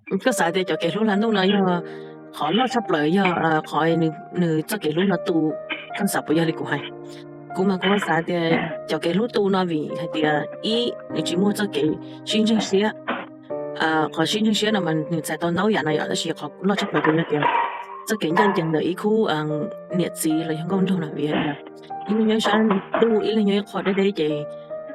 Koj xav tias cov kev hlub hla ntuj no yog qhov loj tshaj plaws yog qhov nws txoj kev hlub no tu, koj xav puas yog li kuv hais? Kuv mas kuv xav tias cov kev hlub tu no vim hais tias ib, nws tsis muaj txoj kev sib ntseeg siab. Qhov sib ntseeg siab no mas nws txhais tau ntau yam no yom, tab sis qhov loj tshaj plaws yog tias txoj kev ncaj ncees ntawm ib khub niam txiv los yog nkauj nraug no vim ib leeg nyob ib sab ntuj ib leeg nyob ib qho deb deb ces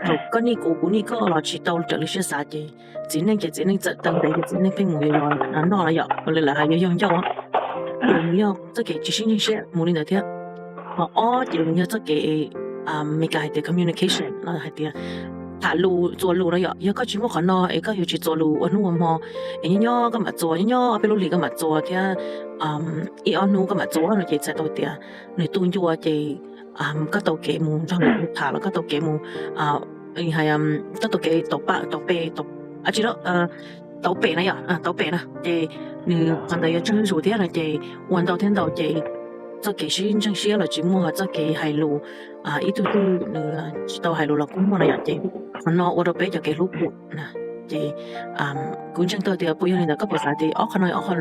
thaum koj nij kuv kuv nij koj los tsis tau raws li siab xav ces txiv neej ces txiv neej txawm taw ntev ces txiv neej pheej mus yos noj no yom, ua li lawv hais yog yog ncauj. Ces nws yog txoj kev tsis sib ntseeg siab mus li ntawd thiab. Qhov ob ces nws yog txoj kev Meskas hais tias communication no hais tias tham lus txuas lus no yom. Yog koj tsis muaj qhov no es koj yuav tsis txuas lus ua hnub ua hmo es nyob nyob koj mam txuas, nyob nyob ob peb lub hlis koj mam txuas thiab ib ob hnub koj mam txuas no ces txhais tau tias nws tu ncua ces koj tau kev mus nrog nws tham los koj tau kev mus, koj tau kev tau pam tau pe, tsis, tau pem na yom, tau pem na ces nws qhov ntawd yuav tsawg zus thiab no ces ua ntau thiab ntau ces txoj kev sib ntseeg siab los tsis muaj, txoj kev hais lus ib tug twg nws tsis tau hais lus los kuj muaj no yom. Ces qhov no ua rau peb cov kev hlub puam na. Ces kuv ntseeg tau tias puas yog li ntawd, koj puas xav tias ob qho no ob qho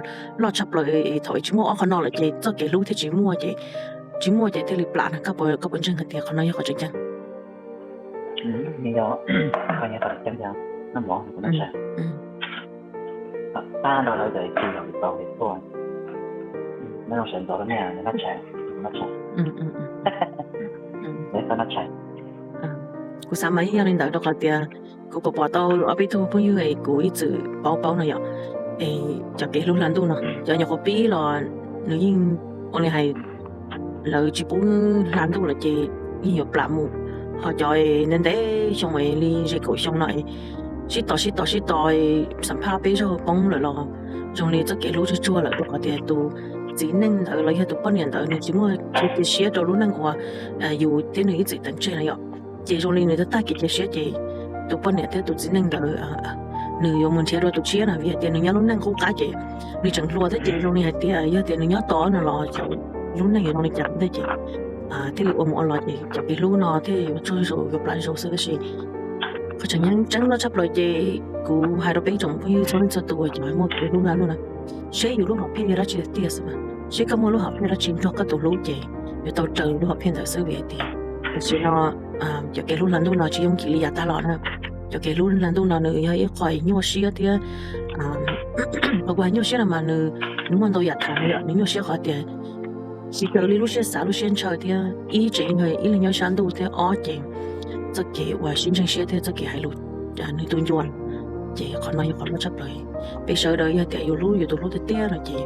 loj tshaj plaws, thaum tsis muaj ob qho no lawm ces txoj kev hlub thiaj tsis muaj, ces tsis muaj ces thiaj li plam na. Koj puas ntseeg hais tias qhov no yog qhov tseem ceeb? Kuv xav mas yeej yog li ntawd rau qhov tias kuv pom pom tau ob peb tug phooj ywg es kuv ib txwm paub paub no yom, es cov kev hlub hla ntuj no cov nyuam qhuav pib los nws yeej ua li hais lawv tsis pub hla ntuj lawm ces yeej yuav plam mus. Ho cov ntev ntev xyoo li ze kaum xyoo no sib tos sib tos sib tos xam phaj peb zaug poob lawm los zoo li txoj kev hlub tsuag tsuag lawm rau qhov tias tus txiv neej ntawd los yog tus poj niam ntawd nws tsis muaj kev cia siab rau lub neej uas yus thiab nws ib txwm teem tseg no yom. Ces zoo li nws tag tag kev cia siab ces tus poj niam thiab tus txiv neej ntawd nws yuav mus nrhiav dua tus tshiab no vim hais tias nws nyob lub neej qub qab ces nws tseem hluas thiab ces zoo li hais tias yog tias nws nyob tos no los lub neej yuav zoo li cas ntej ces thiaj li ua mus ua los ces cov kev hlub no thiaj yuav tsuag zus yuav plam zus xwb. Tab sis qhov tseem ceeb loj tshaj plaws ces kuv hais rau peb tsoom phooj ywg txhua leej txhua tus uas cov muaj kev hlub hla ntuj na, seb yus lub hom phiaj yog dab tsi tiag xwb mas, seb koj muaj lub hom phiaj dab tsi nrog koj tus hlub ces yuav tau raws lub hom phiaj ntawd xwb vim hais tias tam sim no cov kev hlub hla ntuj no tsis yooj yim li yav tag los na. Cov kev hlub hla ntuj no nws yog ib qho nyuaj siab thiab qhov kuv hais nyuaj siab no mas nws muaj ntau yam tham no yom. Nws nyuaj siab qhov tias tsis raws li lub siab xav lub siab ntshaw thiab ib tseem yog ib leeg nyob sab ntuj thiab ob ces txoj kev uas sib ntseeg siab thiab txoj kev hais lus nws tu ncua. Ces qhov no yog qhov loj tshaj plaws. Peb sawv daws yog tias yus hlub yus tus hlub tiag tiag no ces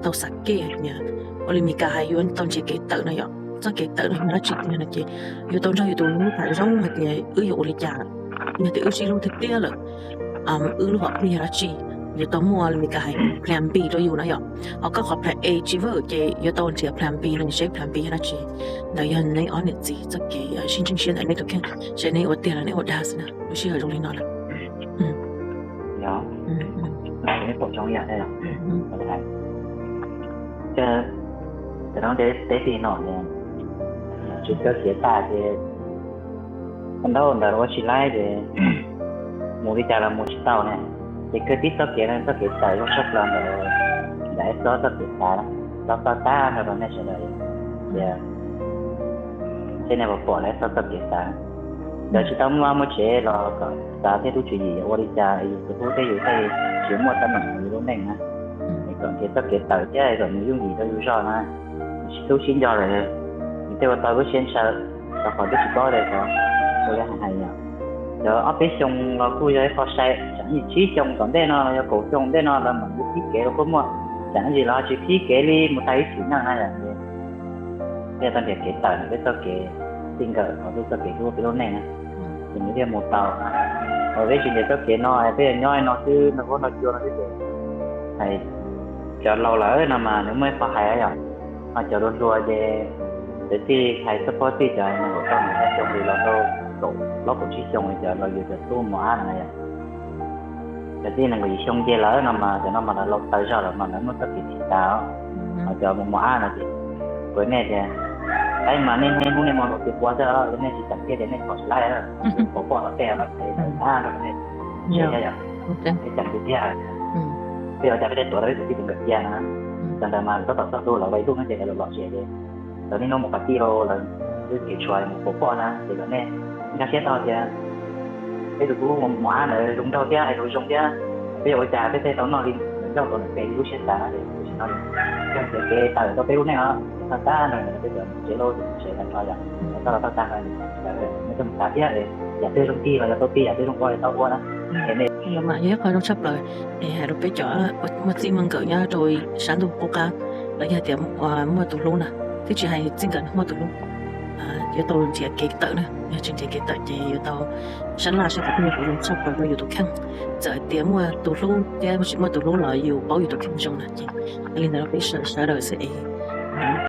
tau xav kev hais tias ua li Mis Kas hais yuav tau nrhiav kev tawm no yom. Txoj kev tawm no yog dab tsi tiag no ces yuav tau nrog yus tus hlub tham zoo hais tias wb yuav ua li cas, yog tias wb sib hlub tiag tiag lawm wb lub hom phiaj yog dab tsi. Yuav tau muaj li Mis Kas hais plan B rau yus no yom. Ho koj qhov plan A tsis work ces yuav tau nrhiav plan B no seb plan B yog dab tsi. Ntawd yog neb ob niam txiv txoj kev sib ntseeg siab ntawm neb tus kheej, seb neb ua tiag los neb ua dag xwb na. Lub sij hawm zoo li no lawm. Cov no teb tig no ces tsis kawg khiav tag ces ntau ntawd ua tsis laib ces mus li cas los mus tsis tau ne. Ces kawg tib txoj kev no txoj kev tawm zoo tshaj plaws ntawm ntawm xob txoj kev xav, xob txoj tab nrog rau nej sawv daws tias seb nej puas pom lawv xob txoj kev xav. Lawv tsis tau muaj vaj muaj tsev los kom xav thiab tub tswv yim ua li cas yus tus hlub thiab yus thiaj tsis muaj teeb meem yus lub neej na. Es kom nrhiav txoj kev tawm thiab kom nws yooj yim rau yus zog na. Nws sib hlub sib nco lawm, nws thiaj ua tau lub siab ntshaw rau qhov twb tsis paub li qhov ua li hais yom. Cov ob peb xyoo los kuj yog ib qho sai, tsam yim tsib xyoo tom ntej no los yog kaum xyoo tom ntej no lawv mam li qhib kev los kuj muaj, tsam yim los tsis qhib kev li mus tag ib sim neej na yom. Peb tau nrhiav kev tawm ntawm peb txoj kev txij nkawm los peb txoj kev hlub peb lub neej na, ces nws thiaj mus tau. Thaum peb tsis nrhiav txoj kev no peb yog nyob no xwb nrog huab nrog cua no xwb ces hais cov laus lawm no mas nws muaj ib qho hais yom. Ho cov hluas hluas ces lawv thiaj hais xab phob txij cov nees nkaum xyoo nees nkaum xyoo li los rau kaum plaub kaum tsib xyoo li cov laus yus cov tub mos ab no yom. Cov txij nees nkaum yim xyoo nce lawm no mas cov no mas lawv laus tawv zog lawm mas lawv muaj txoj kev tsis tas. Ho cov mos mos ab no ces kuv nej tias, ib mas nej hnub nej hmo los tsis quav xwb, nej tsis ceev kiag tias nej pom tsis laib, pom pom los tej los ces lawv tab rau nej, nej ceev tiag tiag. Ces Peb ua cas peb thiaj tuav tau peb tus txij tus nkawm cia na. Txawm ntawd mas lawv tab tom txog ntua lawv ua ib lub no ces lawv los tsev ces lawv niaj hnub mus pab tij los lawv twb kev tshuav mus pom poj na ces lawv niaj nkag siab tau tias peb tus tub Mos Ab ntawd zoo nraug thiab hais lus zoo thiab, peb yuav ua cas peb thiaj tau noj li ncauj tau nws pe li lub siab xav no ces tam sim no nrhiav kev tawm rau peb lub neej os, txog tag no peb tsev lauj tsev tag nrho yom, txog los txog tag no nej coj mus xav thiab, yam twg zoo tig los yog tau tig, yam twg zoo ua los tau ua na. Yog mas yog ib qho zoo tshaj plaws es hais rau peb cov muaj txij muaj nkawm nyob rau sab ntuj qub qab los yog tias muaj tus hlub na, twb tsis hais txij nkawm muaj tus hlub, yuav tau nrhiav kev tawm na, yog tsis nrhiav kev tawm ces yuav tau sab laj sab qhov twg los zoo tshaj plaws rau yus tus kheej. Txawm tias muaj tus hlub thiab tsis muaj tus hlub los yus paub yus tus kheej zoo na ces li ntawd peb sawv daws xwb es